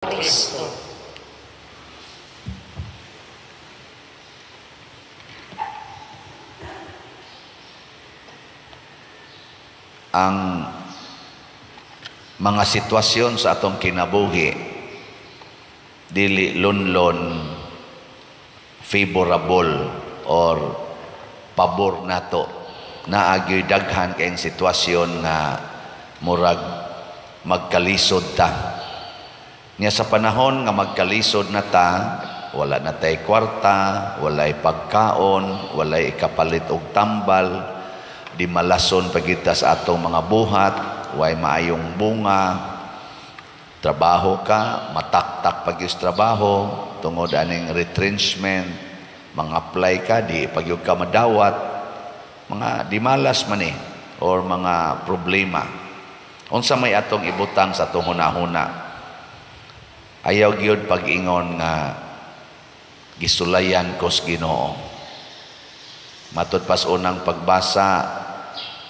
Kristo. Ang mga sitwasyon sa atong kinabuhi dili lunlon favorable or pabor nato. Naagyoy daghan kayong sitwasyon nga murag magkalisod ta. Nya sa panahon nga magkalisod na ta, wala na tay kwarta, walay pagkaon, walay ikapalit og tambal, di malason pagita sa atong mga buhat, way maayong bunga, trabaho ka, mataktak pag trabaho, tungod aning retrenchment, mga apply ka, di pagyud ka madawat, mga di malas man or mga problema. Unsa may atong ibutang sa atong hunahuna? Ayaw gyud pag-ingon nga gisulayan kos Ginoo. Matud pas unang pagbasa,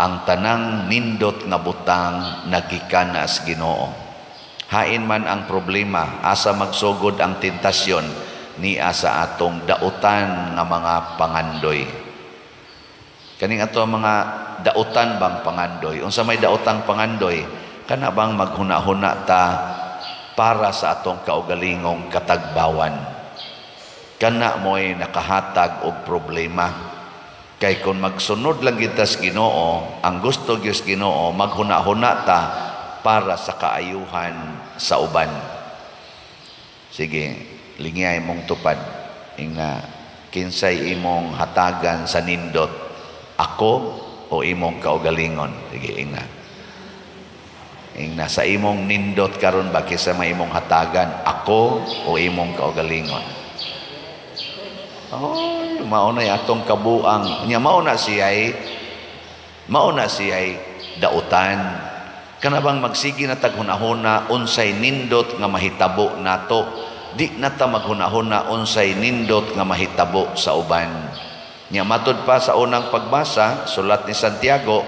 ang tanang nindot nga butang nagikan sa Ginoo. Hain man ang problema, asa magsugod ang tentasyon niya sa atong dautan nga mga pangandoy. Kaning ato mga dautan bang pangandoy? Unsa may daotang pangandoy? Kana bang maghuna-huna ta para sa atong kaugalingong katagbawan? Kana mo'y nakahatag og problema. Kay kung magsunod lang kita sa Ginoo, ang gusto gyud sa Ginoo, maghuna-huna ta para sa kaayuhan sa uban. Sige, lingay mong tupad. Ingna, kinsay imong hatagan sa nindot, ako o imong kaugalingon? Sige, ingna. Ingna, sa imong nindot karon ba kaysa may imong hatagan, ako o imong kaugalingon? Oh, maunay atong kabuang. Nya mauna siya'y dautan. Kana bang magsige na taghunahuna unsay nindot nga mahitabo nato, di na ta maghunahuna unsay nindot nga mahitabo sa uban. Nya matud pa sa unang pagbasa, sulat ni Santiago,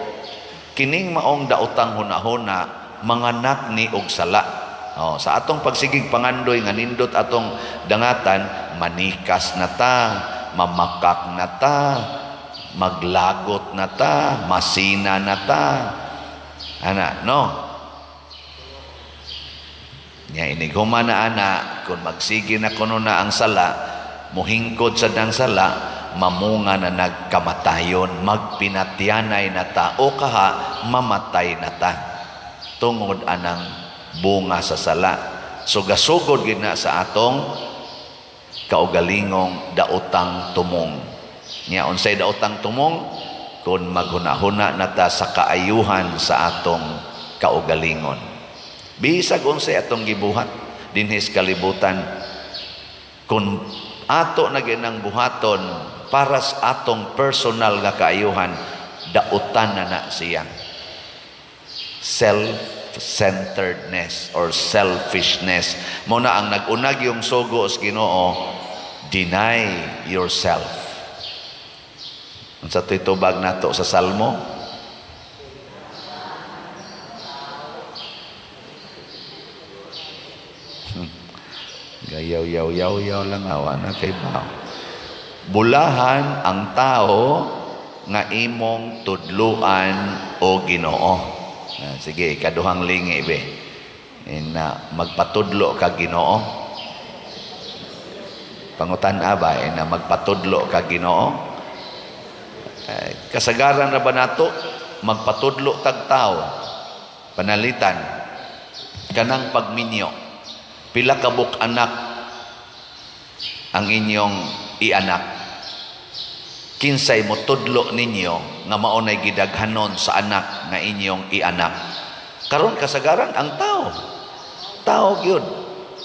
kining maong daotang hunahuna manganak ni og sala. Oh, sa atong pagsigig pangandoy nga nindot atong dangatan, manikas na ta, mamakak na ta, maglagot na ta, masina na ta. Ana, no? Nya inighuman na ana, kung magsige na kuno na ang sala, muhingkod sa dang sala, mamunga na nagkamatayon, magpinatyanay na ta, o kaha, mamatay na ta. Tungod anang bunga sa sala. So gasugod gid na sa atong kaugalingong daotang tumong. Nya unsay daotang tumong? Kung maghunahuna na ta sa kaayuhan sa atong kaugalingon. Bisag unsay atong gibuhat dinhi sa kalibutan, kung ato na ginang buhaton para sa atong personal nga kaayuhan, dautan na na siya. Self-centeredness or selfishness. Muna ang nag-unag yung sugo sa Ginoo, deny yourself. Unsa to'y tubag nato sa Salmo? Gayaw yaw yaw yaw lang awa na kay bao. Bulahan ang tao nga imong tudluan o Ginoo. Sige, ikaduhang lingi be. Na magpatudlo ka Ginoo. Pangutan ba na magpatudlo ka Ginoo? Kasagaran na ba nato magpatudlo tag tao? Panalitan kanang pagminyo. Pila ka buk anak ang inyong ianak? Kinsay mo tudlo ninyo nga maunay gidaghanon sa anak nga inyong ianak? Karon kasagaran ang tao. Tao gyud.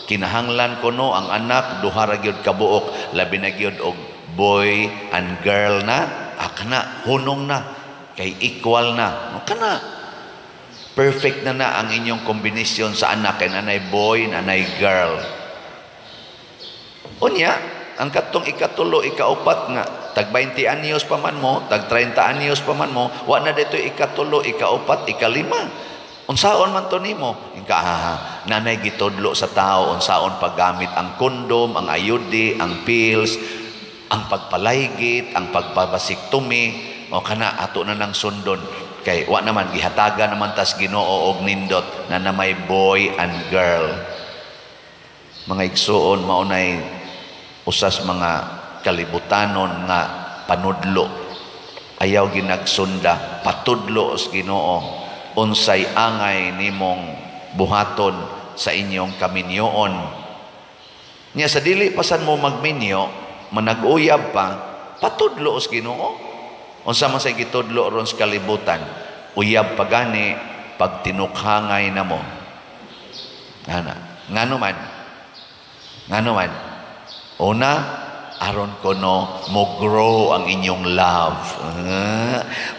Kinahanglan kuno ang anak duha ra gyud kabuok, labi na gyud og boy and girl na, kana hunong na kay equal na. No, kana perfect na na ang inyong kombinasyon sa anak kay nanay boy, nanay girl. Unya, ang katong ikatulo, ikaupat nga tag 20 anyos pa man mo, tag 30 anyos pa man mo, wa na dito ikatulo, ikaupat, ikalima. Unsaon man to nimo? Inka nanay gitudlo sa tao unsaon paggamit ang kondom, ang IUD, ang pills, ang pagpalaygit, ang pagbabasektomy, o kana ato na nang sundon. Kay wa naman gihatagan naman tas Ginoo og nindot na may boy and girl. Mga igsuon, maunay usas mga kalibutanon nga panudlo. Ayaw ginagsunda, patudlo sa Ginoo unsay angay nimong buhaton sa inyong kaminyoon. Nya sa dili pasan mo magminyo, manag-uyab pa, patudlo sa Ginoo. Unsa man say gitudlo ron sa kalibutan? Uyab pa gani pag tinukhangay na mo. Ana, ngano man? Ngano man? Una, aron kono mo grow ang inyong love.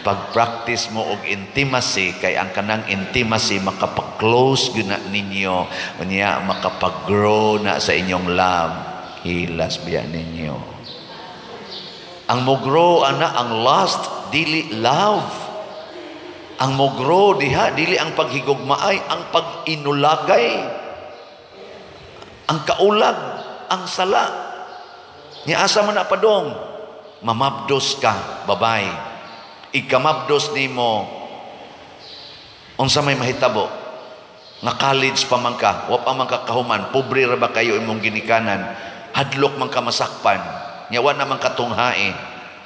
Pag-practice mo og intimacy, kay ang kanang intimacy makapa-close gyud na ninyo, unya makapag-grow na sa inyong love. Hilas biya ninyo. Ang mo grow ana ang lust, dili love. Ang mo grow diha dili ang paghigugmaay, ang pag-inulagay, ang kaulag, ang sala. Nya asa man na padong, mamabdos ka, babay. Ikamabdos nimo, unsa may mahitabo? Nga college pa man ka, wa pa man ka kahuman, pobre ra ba kayo imong ginikanan, hadlok man ka masakpan, nya wa naman katunghae.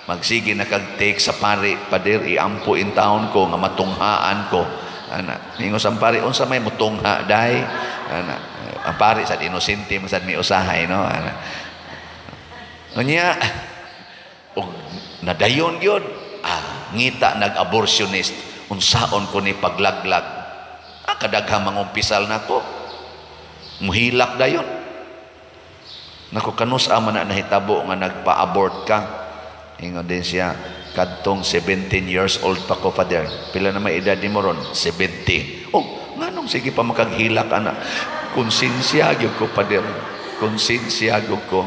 Magsige na kag take sa pari, "Pader, iampo in taon ko nga matunghaan ko." Ana, ningos ang pari, "Unsa may mutungha, day?" Ana, ang pari sad inosente man sad mi usahay, no? Ana. Unya, og nadayon gyud, ngita nag-abortionist, "Unsaon ko ni paglaglag? Kadaghang mangumpisal nako." Muhilak dayon. "Nako, kanus man na nahitabo nga nagpa-abort ka?" Ingon din siya, "Kadtong 17 years old pa ko, Father." "Pila na may edad ni mo ron?" "70." "Oh, nganong sige pa makaghilak ana?" "Konsensya gyud ko, Father. Konsensya gyud ko."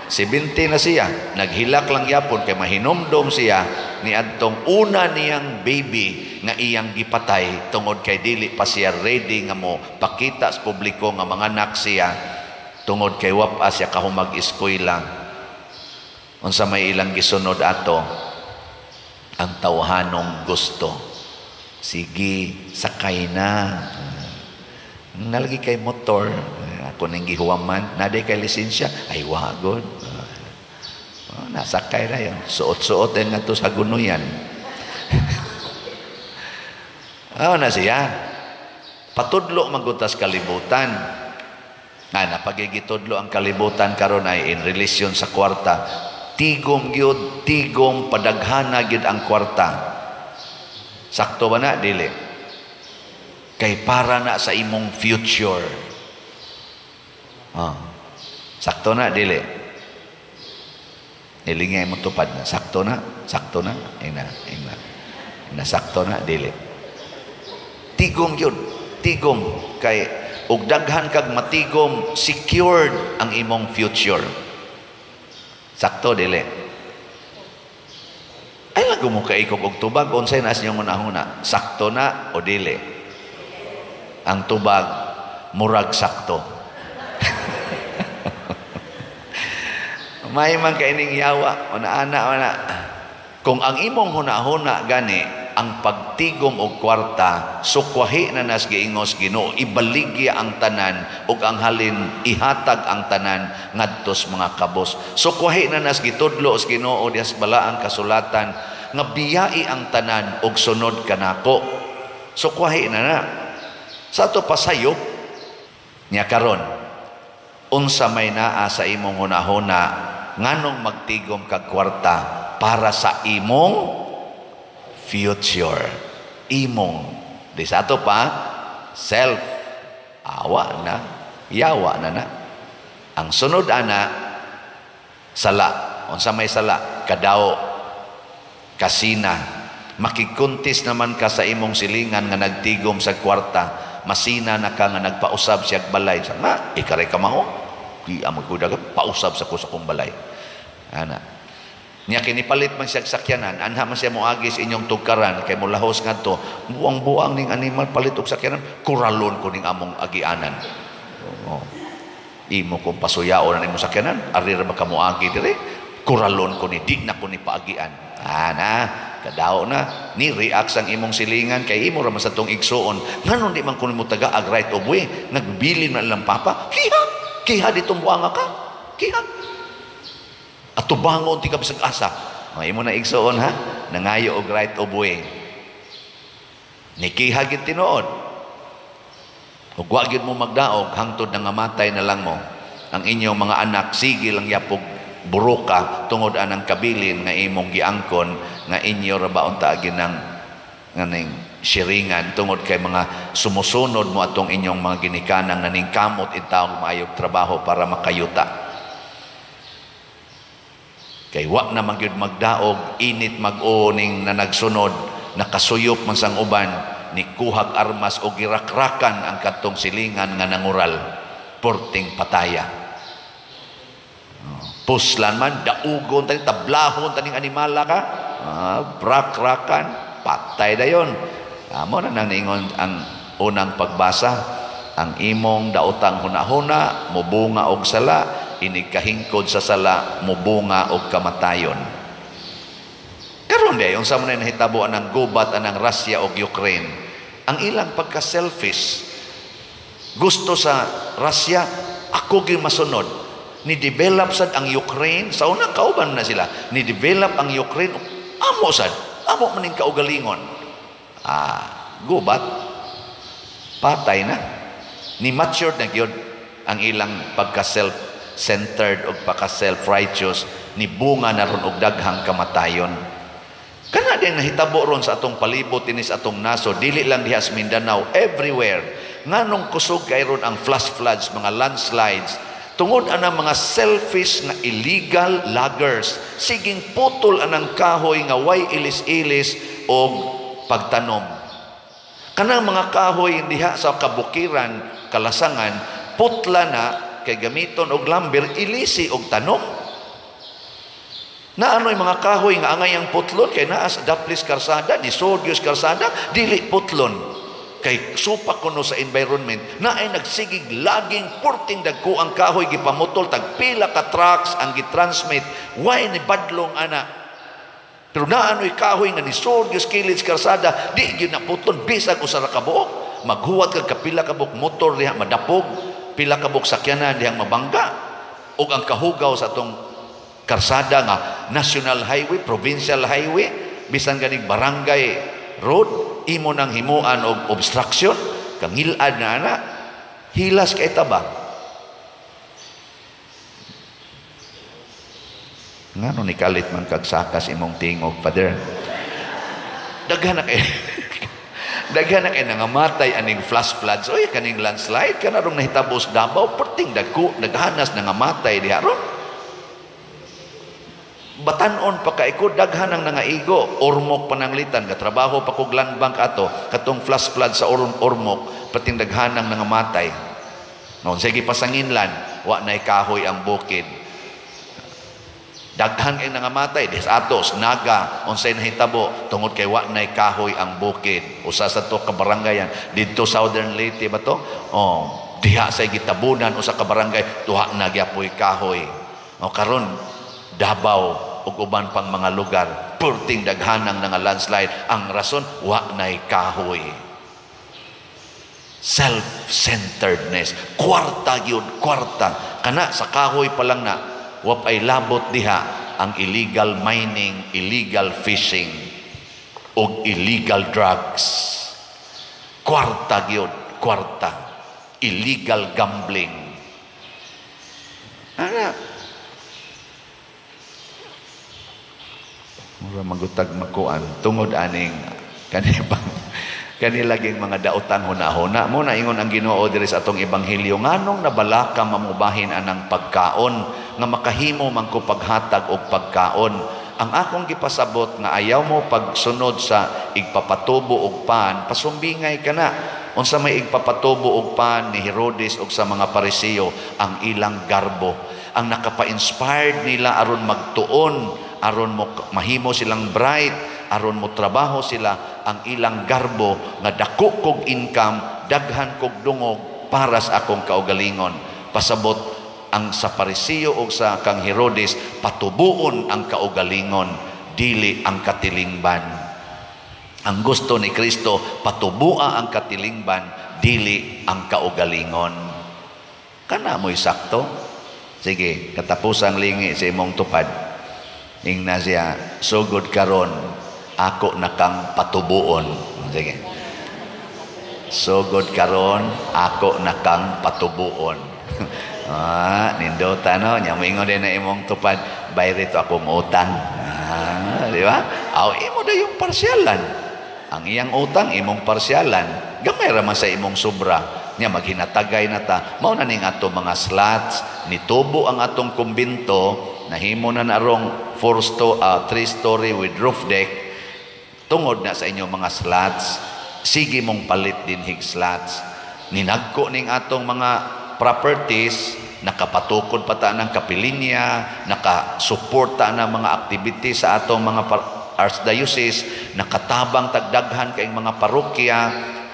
70 na siya, naghilak lang yapon kay mahinumdom siya ni adtong una niyang baby nga iyang gipatay tungod kay dili pa siya ready nga mo pakita sa publiko nga manganak siya tungod kay wa pa siya kahumag eskwela. Unsa may ilang gisunod ato? Ang tawhanong gusto. Sige, sakay na. Nalagi kay motor, ako ning gihuwaman, naday kay lisensya, ay wagod. Oh, nasakay na yun. Suot-suot din nga to sa gunuyan. Oh, na siya. Patudlo magutas kalibutan. Nga, napagigitudlo ang kalibutan karon ay in relation sa kwarta. Tigom gyud, tigom padaghana gyud ang kwarta. Sakto ba na? Dili. Kay para na sa imong future. Oh. Sakto na, dili. Ilingay mo tupad na. Sakto na, sakto na. Ina, ina. Ina, sakto na, dili. Tigom yun. Tigom. Kay, og daghan kag matigom, secured ang imong future. Sakto, dili. Ay, lago mo kaikog og tubag, unsay na inyong hunahuna? Sakto na o dili? Ang tubag, murag sakto. May man kaining yawa, una-ana, una. Kung ang imong huna-huna gani, ang pagtigom og kwarta, sukwahi na nas giingos Ginoo, ibaligya ang tanan, ug ang halin ihatag ang tanan ngadtos mga kabos. Sukwahi na nas gitudlo sa Ginoo dias balaang kasulatan nga biyai ang tanan ug sunod kanako. Sukwahi na na. Sa ato pasayop niya karon, unsa may naa sa imong hunahuna nganong magtigom kag kwarta para sa imong future, imong di sa ato pa self, awa na, yawa na na. Ang sunod ana, sala. Unsa may sala? Kadao, kasina. Makikuntis naman ka sa imong silingan nga nagtigom sa kwarta, masina na ka nga nagpausab siya balay. Sa nga, ikaray ka mao, di amag kudaga, pausab sa ko sa kong balay. Ana. Nya kinipalit man siya sakyanan, anha man siya moagi sa inyong tugkaran kay molahos ngadto, buang-buang ning animal palit og sakyanan, kuralon ko ning among agianan. Oh. Imo kong pasuyaon ang imong sakyanan, ari ra ba ka moagi dire? Kuralon ko ni, di na ko ni paagian. Ah, na, kadaw na ni react ang imong silingan kay imo ra man sa tong igsuon. Nganong di man kuno mo taga-ag right of way, nagbilin man ilang papa. Kiha, kiha ditong buanga ka. Kiha. Atubangon ti ka bisag asa. O, imo na igsuon ha, nangayo og right of way. Ni kiha gid tinuod. Ug wa gyud mo magdaog hangtod nangamatay na lang mo. Ang inyong mga anak sige lang yapog buruka tungod anang kabilin nga imong giangkon nga inyo ra ba unta ginang nganing siringan tungod kay mga sumusunod mo atong inyong mga ginikanang naningkamot intawong maayog trabaho para makayuta. Kay wa na man gyud magdaog, init mag-o ning nanagsunod, nakasuyop man sang uban, ni kuhag armas o girakrakan ang katong silingan nga nangural, porting pataya. Puslan man, daugon taning tablahon taning animala ka, brakrakan, patay dayon. Amo na nang niingon ang unang pagbasa, ang imong daotang hunahuna mobunga og sala, inig kahingkod sa sala mobunga og kamatayon. Karon day unsa man nahitabo anang gubat anang Russia og Ukraine, ang ilang pagka-selfish, gusto sa Russia ako gyud masunod. Ni develop sad ang Ukraine sa una, kauban na sila, ni develop ang Ukraine, amo sad, amo maning kaugalingon. Gubat, patay na. Ni matured na gyud ang ilang pagka-self-centered o pagka-self-righteous, ni bunga na ron og daghang kamatayon. Kana din nahitabo ron sa atong palibot inis atong naso, dili lang diha sa Mindanao, everywhere. Nganong kusog kay ron ang flash floods, mga landslides, tungod anang mga selfish nga illegal loggers, siging putol anang kahoy nga way ilis-ilis og pagtanom. Kanang mga kahoy diha sa kabukiran, kalasangan, putla na kay gamiton og lumber, ilisi og tanom. Naanoy mga kahoy nga angay ang putlon kay naa sa daplis karsada, ni Sodyos karsada, dili putlon. Kay supak kuno sa environment, na ay nagsigig laging purting dagko ang kahoy gipamutol tag pila ka trucks ang gitransmit, way ni badlong ana. Pero naanoy kahoy nga ni Sodyos kilid karsada, di gyud naputlon bisag usa ra ka buok. Maghuwat kag kapila ka buok motor diha madapog, pila ka buok sakyanan dihang mabangga. Ug ang kahugaw sa atong karsada nga national highway, provincial highway, bisan ganig barangay road, imo nang himuan og obstruction, kangilad na ana, hilas kay taba. Ngano ni kalit man kag sakas imong tingog, Father? Daghan na kay daghan na kay nangamatay aning flash floods, oy kaning landslide kanarong nahitabo sa Davao, perting dagko naghanas nangamatay diha ron. Batanon pa kay ko daghan ang nangaigo, Ormoc pananglitan gatrabaho pa kog land bank ato katong flash flood sa Ormoc, perting daghan ang nangamatay. Noon sige pasanginlan, wa nay kahoy ang bukid. Daghan kay nangamatay des atos Naga, unsay nahitabo tungod kay wa nay kahoy ang bukid. Usa sa to ka barangayan didto Southern Leyte ba to? Oh, diha say gitabunan usa ka barangay, tuha na gyapoy kahoy. O karon Davao ug uban pang mga lugar, purting daghanang nga landslide. Ang rason, wa nay kahoy. Self-centeredness, kwarta gyud, kwarta. Kana sa kahoy pa lang na, wa pay labot diha ang illegal mining, illegal fishing, ug illegal drugs. Kwarta gyud, kwarta. Illegal gambling. Ana, mura magutag makuan tungod aning kanibang kanilaging mga daotang hunahuna mo na ingon ang Ginoo diri sa atong ebanghelyo, nganong nabalaka mamubahin anang pagkaon nga makahimo man ko paghatag og pagkaon. Ang akong gipasabot nga ayaw mo pagsunod sa igpapatubo og pan, pasumbingay ka na. Unsa may igpapatubo og pan ni Herodes og sa mga Pariseo, ang ilang garbo ang nakapa-inspired nila aron magtuon aron mo mahimo silang bright, aron mo trabaho sila. Ang ilang garbo nga dako kog income, daghan kog dungog para sa akong kaugalingon. Pasabot ang sa Pariseo o sa kang Herodes, patubuon ang kaugalingon, dili ang katilingban. Ang gusto ni Kristo, patubua ang katilingban, dili ang kaugalingon. Kana mo'y sakto. Sige, katapusang lingi sa imong tupad. Ingna siya, "Sugod karon ako na kang patubuon." Sige. "Sugod karon ako na kang patubuon." Ah, nindota, no? Nya moingon din na imong tupad, "Bayri to akong utang." Ah, di ba? Aw, imo na yung parsyalan. Ang iyang utang, imong parsyalan. Gamay ra man sa imong sobra. Nya maghinatagay na ta. Mao na ning ato mga slots, nitubo ang atong kumbinto, nahimo na narong four sto three story with roof deck tungod na sa inyong mga slots. Sige mong palit din hig slots. Ninagko ning atong mga properties, nakapatukod pa ta ng kapilinya, nakasuporta ng mga activities sa atong mga archdiocese, nakatabang tagdaghan kay mga parokya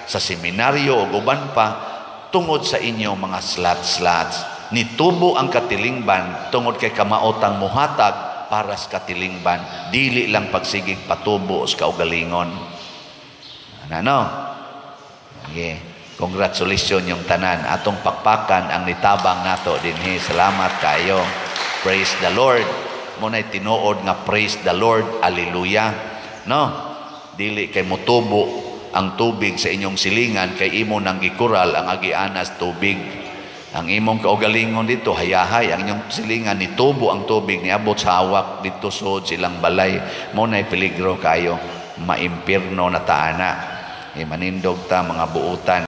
sa seminaryo o uban pa tungod sa inyong mga slots-slots. Nitubo ang katilingban tungod kay kamaotang muhatag para sa katilingban, dili lang pagsigig patubo sa kaugalingon. Ano? Okay. Congratulations yung tanan. Atong pakpakan ang nitabang nato dinhi. Salamat kayo. Praise the Lord. Mo na'y tinuod nga praise the Lord. Hallelujah. No? Dili kay motubo ang tubig sa inyong silingan kay imo nang gikural ang agianas tubig. Ang imong kaugalingon dito, hayahay. Ang inyong silingan, nitubo ang tubig, niabot sa hawak, dito sod silang balay. Mo na'y peligro kayo. Maimpirno na taana. E manindog ta mga buutan.